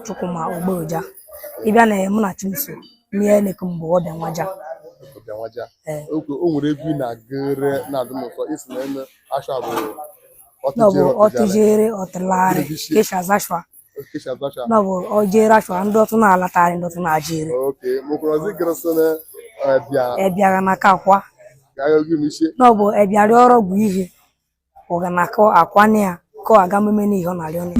Chukwuma Ogboja. Ịbịa na Mụnachimso mie nek mbụ ọbịa nwaja. Ọbịa nwaja. Ee. Oke, o nwere egwu ị na-agụre na-adị m ụtọ isi na eme asha bụ N'ọbụ ọtụjere ọtụjere ọtụjere ọtụlarị kesha zashwa. Kesha zasha. N'ọbụ ojere ashwa ndị ọtụ na-alatarị ndị ọtụ na-ajere. Oke, mokorozi gịrịsị na ẹbịa Ebiagha na ka akwa. ga-agụ m isi. N'ọbụ ebiarị ọrọ bụ ihe ọganakọ akwa ya ka ọ aga mmemme n'ihe ọ na-arịọ ya.